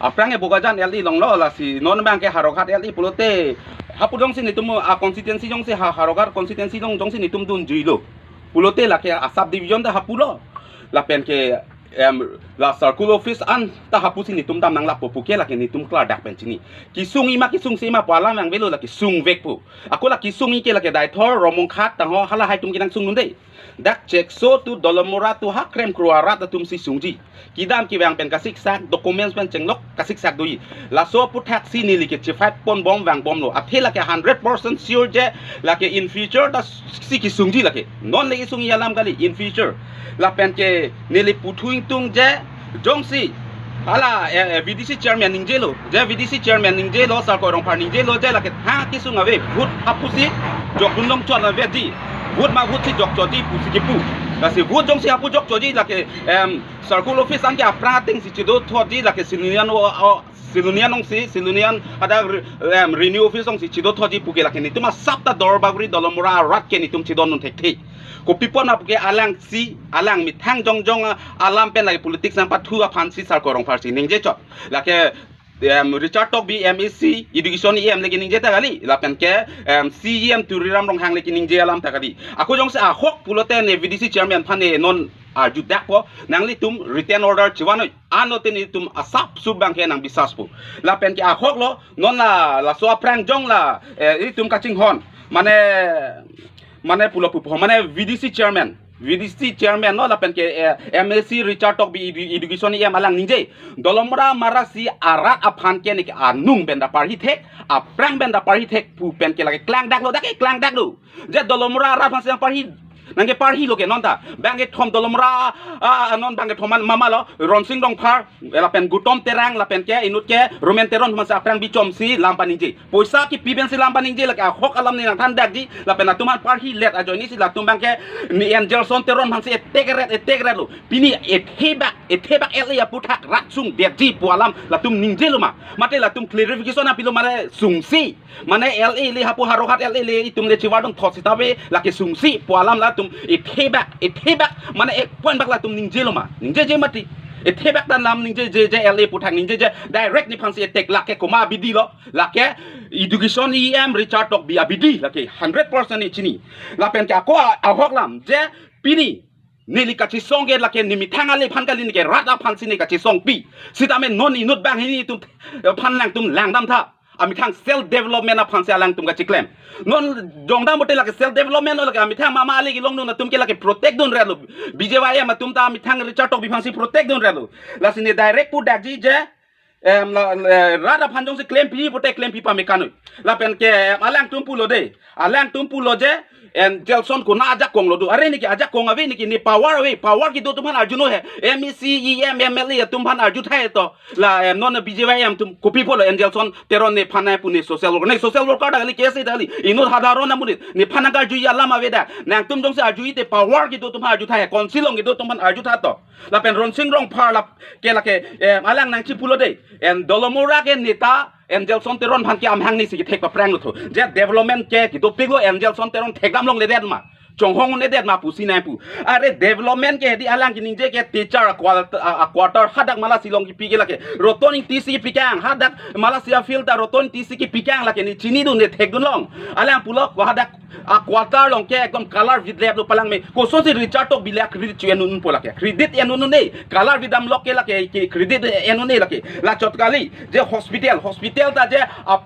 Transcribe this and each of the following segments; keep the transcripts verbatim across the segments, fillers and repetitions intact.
Aphrang ke Bokajan L A longlo, lasi non abang ke Howraghat L A pulote, hapu jongsi netum a constituency jongsi ha-, Howraghat constituency along jongsi netum dunjuilo pulote, lake a sub division ta hapulo. Lapen ke em, la circle office anta hapusi netum dam nanglapo pu ke lake netum klardak pen chini. Kesung-i ma kesungse ma pu alam vangvelo, lake sungvek pu. Ako la kesung-i ke lake Deithor, Rongmongkhat, Tangho, halahai atum kenangsung un-e. Dak Chekso to Dolamara to ha krem kro arat atumsi sungji. Kedam kevang pen kasiksak, documents pen chenglok kasiksak doji. Laso aphuthaksi neli ke chifat ponbom vangbomlo. Athe lake hundred percent sure je lake in future ta si kesungji lake. Non le kesung-i alam kali, in future. Lapen ke neli puthu ingtung je jongsi hala, eh, eh, V D C chairman ningjelo, je V D C chairman ningjelo, Sarkoi Rongphar ningjelo, je lake ha kesung ave, vote hapusi jokdun longchot avedetji, vote ma vote si jokchotji pusi kepu. Lasi vote jongsi hapu jokchotji lake, em, circle office anke aphrang atengsi chedothotji, lake Silonijan o, o, Silonijan alongsi, Silonijan hadak re-, em, revenue office alongsi chedothotji pu ke lake netum asap ta Duarbagori Dolamara arat ke netum chedondun thekthe. Kopi apot ma pu ke alangsi, alang methang jongjong a, alam pen lake politics nangpathu aphansi Sarkoi Rongpharsi ningjechot. Lake, em, Richard Tokbi M A C, education E M le keningje ta kali, lapen ke, em, C E M Tuliram Ronghang le keningje alam ta kali. Ako jongsi ahok pulote ne V D C chairman aphan ne non arjudakpo, nanglitum written order chevanoi, anlote netum asap sup abang ke nangbisaspo. Lapen ke ahoklo, non la, laso aphrang jong la, eh, itum kachinghon, mane, mane pulo pupo, mane V D C chairman, V D C chairman lo, lapen ke, eh, M A C Richard Tokbi edu-, education E M alang ningje, Dolamara Marasi arat aphan ke neke anung pen ta parhi thek, aphrang pen ta parhi thek pu pen ke lake klangdaklo, dak ke klangdaklo. Je Dolamara arat aphansi nangparhi, nangkeparhilo ke non ta. Bangkethom Dolamara, ah, non bangkethom ma, mama lo, Ronsing Rongphar, lapen Gautam Terang, lapen ke inut ke Romen Teron aphansi aphrang bichomsi lam paningje. Poisa kepi pensi lam paningje, lake ahok alam ne nangthandakji, lapen latum aphan parhilet ajoinesi latum abang ke ne Angelson Teron aphansi etekret, etekretlo. Pini ethebak, ethebak L A aphuthak rat sungdetji pu alam latum ningjelo ma. Mate latum clarification apilo mane sungsi. Mane L A le hapu Howraghat L A le itum le chevardun thot sitame lake sungsi pu alam latum ethebak, ethebak mane ek point bak latum ningjelo ma. Ningjeje mati. Ethebak ta lam ningjeje je L A aphuthak ningjeje direct nephansi etek lake komat abidi lo. Lake education E M Richard Tokbi abidi lake hundred percent ne chini. Lapen ke ako a-, ahok lam je pini neli kachesong ke lake ne methang ale aphan kali, neke rat aphansi ne kachesongpi. Sitame non inut banghini atum aphan alangtum langdamtha. Amethang self development aphansi alangtum kacheklem. Non jongdam bote lake self development lo, lake amethang mama ale kelongdun atum ke lake protect dunretlo. B J Y M atum ta amethang Richard Tokbi aphansi protect dunretlo. Lasi ne direct pudakji je, em, la, la, rat aphan jongsi klempi bote klempi pame kanoi. Lapen ke, em, alangtum pulo de. Alangtum pulo je, em, Angelson kona ajakong lo do. Are neke ajakong ave, neke ne power ave, power kedo atum aphan arjunon he. M A C, E M, M L A atum aphan arjutha he to. La, em, non B J Y M atum kopi pulo Angelson Teron nephan nangpu, ne social worker. Ne social worker ta kali, K S A ta kali. Inut sadharon amonit. Nephan nangkarjuji alam avedet. Nangtum jongsi arjuji te power kedo atum aphan arjutha he. Council along kedo atum aphan arjutha to. Lapen Ronsing Rongphar lap ke lake, em, alang nangchipulo de. Em, Dolamara ke neta Angelson Teron aphan ke amahang nesi kethek paphranglo tho. Je development ke kedopiklo Angelson Teron thekdam longledet ma. Chonghong un'edet ma pusi nangpu. Are development ke hedi alang keningje ke teacher a qual-, a, a quarter hadak Malasi along kipi ke lake. Roton Ingtisi kipikang, hadak Malasi afield ta Roton Ingtisi kipikang lake ne chinidun, ne thekdun long. Alang pulo ko hadak a quarter along ke ekdom color vidleplo palangme. Kosonsi Richard Tokbi le credit chu-en unpo lake. Credit en un-e. Color vidam lok ke lake, ke credit en un-e lake. Lachot kali. Je hospital, hospital ta je a,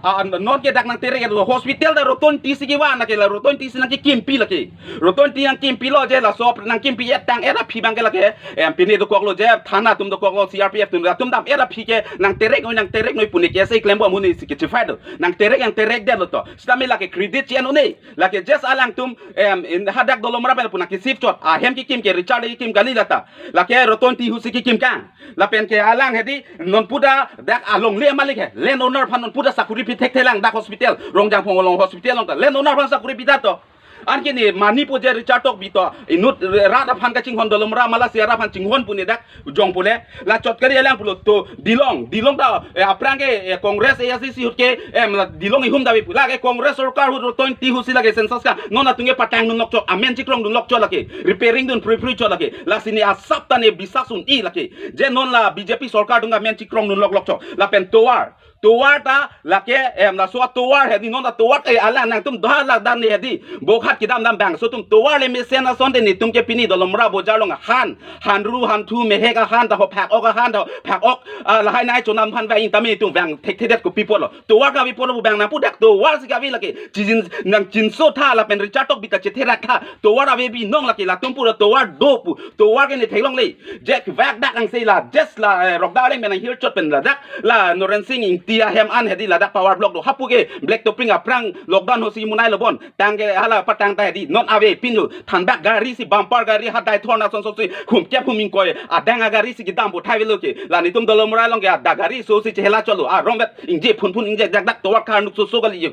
a, non ke dak nangterek lo. Hospital ta Roton Ingtisi kevan lake, la Roton Ingtisi nangkekimpi lake. Roton Ingti nangkimpilo je laso nangkimpi etang, et aphi abang ke lake. Em, pine dokoklo je thana atum dokoklo, C R P F atum, atum dam et aphi ke nangtereknoi, nangtereknoi pu ne K S A klembom amonitsi kechifai do. Nangterek, nangterekdetlo to. Sitame lake credit chu-en un-e. Lake just alangtum, em, in hadak Dolamara pen pu nangke-shift chot. Ahem kekim ke Richard kekim kali lata. Lake Roton Ingti ahutsi kekimkang. Lapen ke alang hedi non pu ta dak alongle malik he. Land owner aphan non pu ta sakuri pi thekthelang dak hospital. Rongjangphong along hospital along ta. Land owner aphan sakuri pidetto. Anke ne mani pu je Richard Tokbi to inut rat aphan kachinghon, Dolamara Malasi arat aphan chinghon pu ne dak jong pule. La chot kali alang pulo to Dilong, Dilong ta, eh, aphrang ke, eh, Congress A I C C ahut ke, em, la Dilong ihum davi pu. Lake Congress sorkar ahut twenty ahut si lake census ka non atum ke patang dun lok chok, amen chikrong dun lok chok lake, repairing dun phrui phrui chok lake. Lasi ne asap ta ne bisas un-e lake. Je non la B J P sorkar atum ke amen chikrong dun lok lok chok. Lapen tovar, tovar ta lake, em, laso atovar hedi, non ta tovar ke alang nangtum doha la dan ne hedi. Bokhat kedam dam bangso atum tovar le mesen asonte netum ke pini Dolamara bojar along ahan, hanru hanthu mehek ahan ta ho phak ok ahan ta ho phak ok, ah, lahai nai chonam aphan vang tame netum vang thekthedet kopi pulo. Tovar kave pulo pu bang nangpu dak tovar si kave lake. Chijin nangchinso tha lapen Richard Tokbi ta chetherak tha. Tovar ave binong lake, latum pura tovar do pu. Tovar ke ne theklongle. Je vak dak angse la, just la, eh, Rokda Arleng pen hirchot pen ladak, la Noren Sing Ingti ahem an hedi ladak power block do. Hapu ke Black Topping aphrang lockdown ahut si munai lo bon. Tang ke hala patang ta hedi. Non ave pinu. Thanbak gari si, bumper gari, hadai thorna son son si, hum kep hum ingkoi. Adang agari si kedam bo thai velo ke. La netum Dolamara along ke ada gari so si chehela cholo. Arong vet ingje phun phun ingje dak dak tovar kar nuk so so kali yo.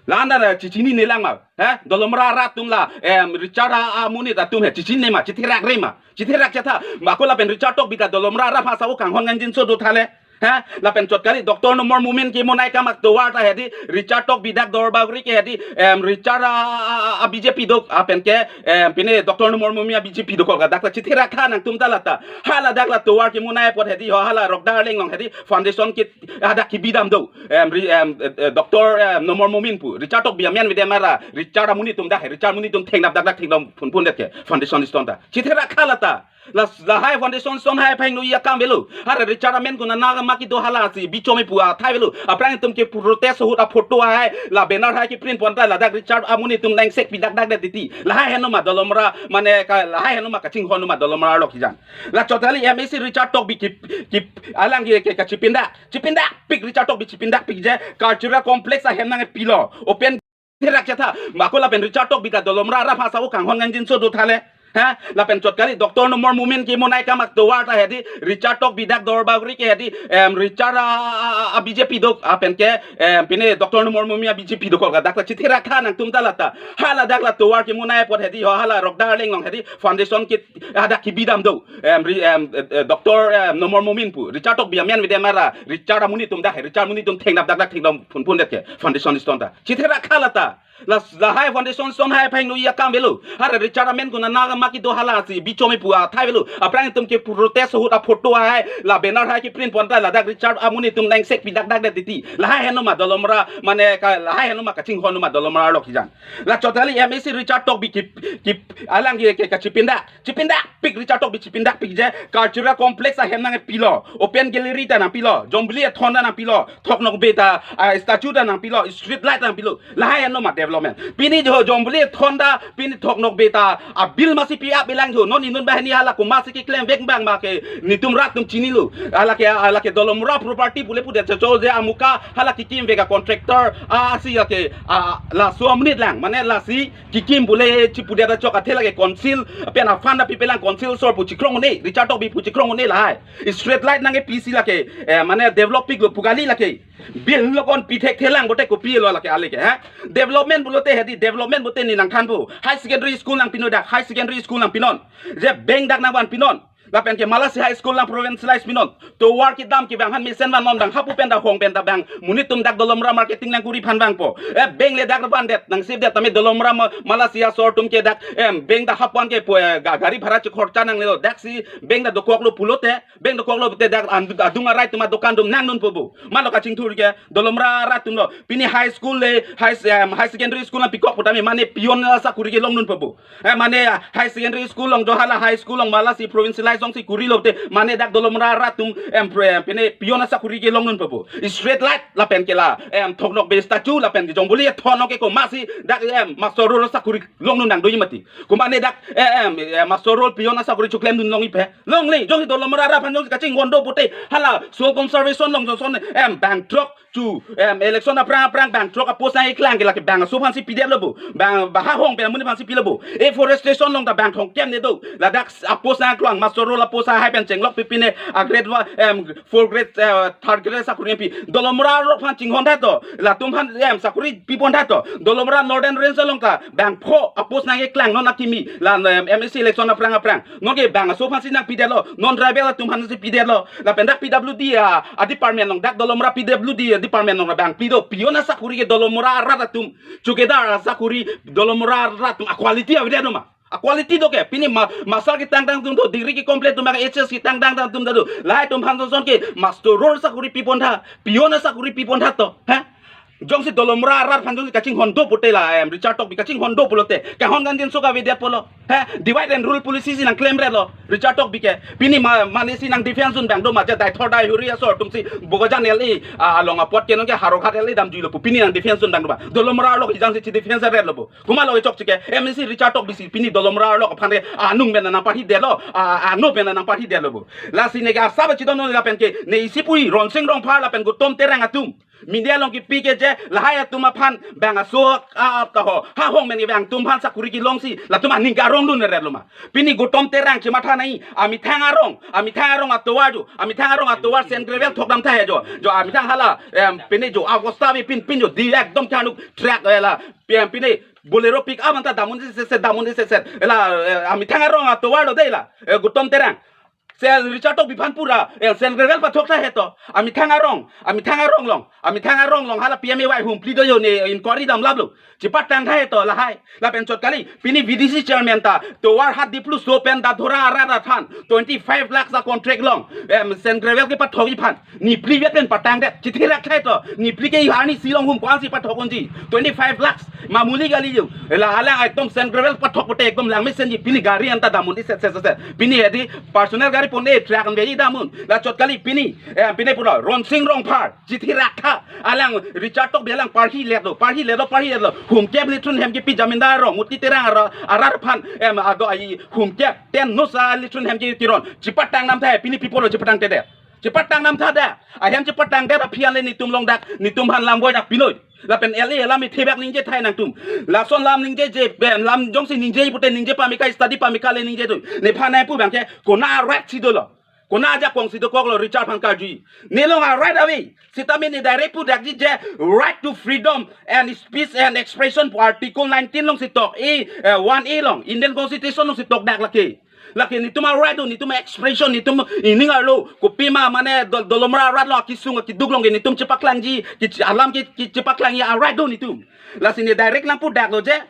La anda na chichini ne lang ma. He? Dolamara arat atum la, em, Richard a, amonit atum he chichini ne ma, chetherak re ma. Chetherak chetha. Ma ko lapen Richard Tokbi ta Dolamara arat aphan sa-o kanghon nganjinso do thale. He? Lapen chot kali Doctor Numal Momin kemonai akam atovar ta hedi, Richard Tokbi dak Duarbagori ke hedi, em, Richard a, a, a, a B J P do, apen ke, em, pine Doctor Numal Momin a B J P do ko ka dak ta chetherak tha nangtum ta lata. Hala dak la tovar kemonai apot hedi ho hala Rokda Arleng along hedi foundation ke ada kebi dam do. Em, ri-, em, eh, eh, Doctor, em, Numal Momin pu. Richard Tokbi amen vede mara. Richard amonit atum dak he. Richard amonit atum thengnap dak dak thengnap phun phun det ke. Foundation stone ta. Chetherak tha lata. La, lahai foundation stone hai phang nu ya kam velo. Hara Richard amen kuna na ma kedo hala si bichome pu athai velo. Aphrang netum ke protest ahut a photo hai. La banner hai keprint pon ta ladak Richard amonit atum nangsek pidak dak det titi. Lahai heno ma Dolamara mane ka, lahai heno ma kachinghon ma Dolamara along kijan. La chot kali M A C Richard Tokbi ki, ki, alang ki, ki, kachipindak. Chipindak pik Richard Tokbi, chipindak pik je cultural complex ahem nangpilo. Open therak chetha. Ma ko lapen Richard Tokbi ta Dolamara arat aphan sa-o kanghon nganjinso do thale. Ha? Lapen chot kali Doctor Numal Momin kemonai akam atovar ta hedi, Richard Tokbi dak Duarbagori ke hedi, em, Richard a, a, a, a B J P do, apen ke, em, pine Doctor Numal Momin a B J P do ko ka dak ta chetherak tha nangtum ta lata. Hala dak la tovar kemonai apot hedi ho hala Rokda Arleng along hedi foundation ke ada kebi dam do. Em, ri-, em, eh, eh, Doctor, em, Numal Momin pu. Richard Tokbi amen vede mara. Richard amonit atum dak he. Richard amonit atum thengnap dak dak thengnap phun phun det ke. Foundation stone ta. Chetherak tha lata. La, lahai foundation stone hai phang nu ya kam velo. Hara Richard amen kuna na ma kedo hala si bichome pu athai velo. Aphrang netum ke protest ahut a photo hai. La banner hai keprint pon ta ladak Richard amonit atum nangsek pidak dak det titi. Lahai heno ma Dolamara mane ka, lahai heno ma kachinghon ma Dolamara along kijan. La chot kali M A C Richard Tokbi ki, ki, alang ki, ki, kachipindak. Chipindak pik Richard Tokbi, chipindak pik je cultural complex ahem nangpilo. Open gallery ta nangpilo. Jongbili athon ta nangpilo. Thoknokbe ta, ah, statue ta nangpilo. Street light ta nangpilo. Lahai heno ma development. Pini jo Jongbili athon ta, pini Thoknokbe ta a bill masi pi-ap bilang jo. Non inut banghini hala komat si keklem vek bang ma ke netum rat atum chinilo. Hala ke, hala ke Dolamara property pule pudet cho je amuka hala kekim vek a contractor, ah, si hala ke, ah, laso amonit lang. Mane lasi kekim pule chipudet chok athe lake council pen a fund api pelang, council sor pu chikrong un-e, Richard Tokbi pu chikrong un-e lahai. Street light nangkepi si lake, eh, mane develop piklo pu kali lake. Bill lo kon pi thekthelang bote kopilo lake ale ke, ha? Development pulote hedi, development bote ne nangthanpo. High secondary school nangpinon dak, high secondary school nangpinon. Je bank dak nangvanpinon. Lapen ke Malasi High School nang provincialize pinon. Tovar kedam ke bang han mesen vannon bang hapu pen ta hong pen ta bang. Monit atum dak Dolamara marketing nangkuri aphan vangpo. Eh, bank le dak vandet, nangsip det tame Dolamara ma-, Malasi asor atum ke dak, em, bank ta hapon ke po, eh, ga-, gari bhara chekhorcha nanglelo. Dak si bank ta dokoklo pulote, bank dokoklo te dak an-, adung arai atum adokan atum nangdunpo bo. Malo kachingthur ke Dolamara arat atum lo. Pini high school le, high, em, high secondary school nangpikok pu tame mane peon asakuri ke longdunpo bo. Eh, mane, ah, high secondary school along, jo hala high school along, Malasi provincialize along si kurilote, mane dak Dolamara arat atum, em, pre-, pine peon asakuri ke longdunpo bo. Street light, lapen ke la, em, Thoknokbe statue, lapen ke Jongbili athon ke komat si, dak, em, master roll asakuri longdun nangdoji mati. Ko mane dak, eh, em, eh, master roll peon asakuri choklemdun longji pe. Longle, jongsi Dolamara arat aphan jongsi kachinghon do pute, hala, soil conservation along jongson, em, bang throk, chu, em, election aphrang aphrang bang throk a post nangkeklang ke lake bang aso aphan si pidetlo bo. Bang bahahong pen amonit aphan si pilo bo. Afforestation along ta bang thomkep ne do. Ladak a post nangkeklang master Rol a post ahai pen chenglok pipi ne a grade one, em, four grade, eh, third grade sakuri pi. Dolamara arlo aphan chinghon tha to. Latum aphan, em, sakuri pipon tha to. Dolamara Northern Range along ta bang pho a post nangkeklang non akimi. La, em, M A C election aphrang aphrang. Non ke bang aso aphan si nangpidetlo. Non tribal atum aphan si pidetlo. Lapen dak P W D a, a department along, dak Dolamara P W D a department along bang pi do. Pion asakuri ke Dolamara arat atum. Chowkidar asakuri Dolamara arat atum a quality avedet ma. A quality do ke, pini ma, master ketangdang atum do, degree kecomplete atum, H S ketangdang atum do. Lahai atum aphan son ke master rol sakuri pipon tha, pion asakuri pipon tha to, ha? Jongsi Dolamara arat aphan jongsi kachinghon do pute la, em, Richard Tokbi kachinghon do pulote, kahon kangjinso kavedet pulo, ha? Divide and rule policy si nangklemretlo Richard Tokbi ke. Pini ma, mane si nang defense un bang do ma, je dai thor dai huri asor atum si Bokajan L A, a, along apot ke non ke Howraghat L A damjuilo pu, pini nang defense un bang do ma. Dolamara arlo kejang si chi defense retlo pu. Komatlo kechokche ke, M A C Richard Tokbi si pini Dolamara arlo aphan ke anung pen nangparhidetlo, a, ano pen nangparhidetlo pu. Lasi ne ke asap chidon non lapen ke, ne isi pui Ronsing Rongphar lapen Gautam Terang atum media along kipi ke je, lahai atum aphan bang aso, a, a, ta ho, ha hong men ke bang atum aphan sakuri kelong si, latum aning karongdunretlo ma. Pini Gautam Terang chematha nai, amethang arong, amethang arong atovar jo, amethang arong atovar Saint Gabriel thokdam tha he jo, jo amethang hala, em, pini jo, Augusta bi pin pin jo, di ekdom kanuk truck, eh, la, P M P ne Bolero pick up anta damun di seset, damun di seset. Ela, eh, amethang arong atovar lo dei la, eh, Gautam Terang. Se Richard Tokbi aphan pura, eh, Saint Gabriel pathok tha he to. Amethang arong, amethang arong along, amethang arong along hala P M A Y humphli do jo ne inquiry damlaplo. Chepatang tha he to lahai. Lapen chot kali, pini V D C chairman ta, tovar hat diplu so pen da dhora arat aphan, twenty-five lakhs a contract along, em, Saint Gabriel kepathokji aphan. Nephli vet pen patangdet, chithi rakthai to. Nephli ke arnisi along hum ko-an si pathok unji. Twenty-five lakhs, mamuli kali jo. La alang ekdom Saint Gabriel pathok pute ekdom langmesenji, pini gari anta damun di set set set set. Pini edi personal gari pon e truck an beji damun. La chot kali pini, eh, pini pura Ronsing Rongphar, chithi raktha. Alang Richard Tokbi alang parhiletlo, parhiletlo, parhiletlo. Humkep lithun hem kepi jamindar arong, Muti Terang arat, arat aphan, em, ado ai humkep, ten nos a lithun hem ke tiron. Chepatang nam tha he, pini pi pulo chepatangtedet. Chepatang nam tha da. Ahem chepatangdet aphi an le netum along dak, netum aphan lam boi dak pinoi. Lapen L A alam ithebak ningje thai nangtum. Lason lam ningjeje, em, lam jongsi ningje pute ningje pameka, study pameka le ningje do. Nephan nangpu bang ke, kona right si dolo. Kona ajakong si dokoklo Richard aphan karju. Ne along a right ave. Sitame ne direct pudakji je right to freedom and speech and expression pu article nineteen along si tok. A, eh, one A along. Indian Constitution along si tokdak lake. Lake netum a right do, netum expression, netum ining arlo, kopima mane dol-, Dolamara arat along akesung akeduk along ke netum chepaklangji, ke che-, alam ke, ke chepaklangji a right do netum. Lasi ne direct nangpudaklo je,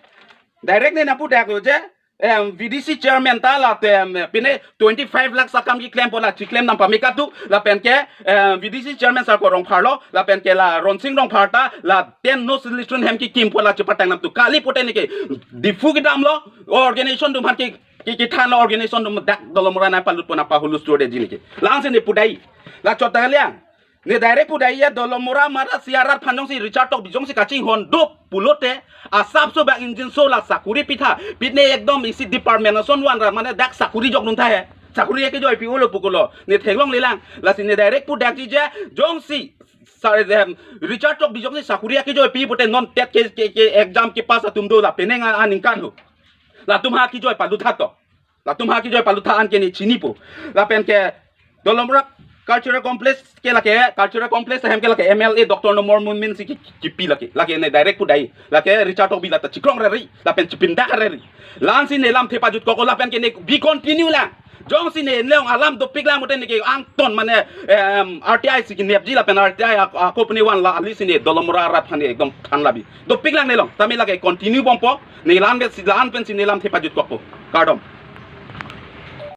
direct ne nangpudaklo je, em, V D C chairman ta la te, em, pine twenty-five lakhs akam keklem pu la cheklem nang pameka tu, lapen ke, em, V D C chairman sar ko Rongphar lo, lapen ke la Ronsing Rongphar ta, la ten nos lithun hem kekim pu la chepatang nam tu. Kali pute ne ke, Diphu kedam lo, organization atum aphan ke, ke, kethan lo organization atum dak Dolamara nangpalut pon apa hulus tur de jini ke. Langsung ne pudai. La chot ta liang. Ne direct pudai ya Dolamara mara si arat aphan jongsi Richard Tokbi jongsi kachinghon do pulote asapso bang ingjinso la sakuri pitha. Pitne ekdom isi department ason van ra mane dak sakuri jokdun tha he. Sakuri akejoi pi ulo pukulo. Ne theklonglelang. Lasi ne direct pudakji je jongsi sar, em, Richard Tokbi jongsi sakuri akejoi pi pute non TET ke, ke, ke exam kepass atum do la penang a, aningkan ho. Latum ha kejoi palut tha to. Latum ha kejoi palut tha an ke ne chinipo. Lapen ke Dolamara Cultural Complex ke lake, Cultural Complex ahem ke lake M L A Doctor Numal Momin si ki, ki, kipi lake. Lake ne direct pudai. Lake Richard Tokbi la ta chikrong reri. Lapen chipindak reri. Lansi ne lam thepajutkok lapen ke ne bi continue lang. Jongsi ne along alam dopik lang pute ne ke angton mane, em, R T I si kenepji lapen R T I ak-, ako pune van la alisi ne Dolamara arat aphan ne ekdom than labi. Dopik lang ne along. Tame lake continue bompo. Ne la-an pensi, la-an pensi ne lam thepajutkokpo. Kardom.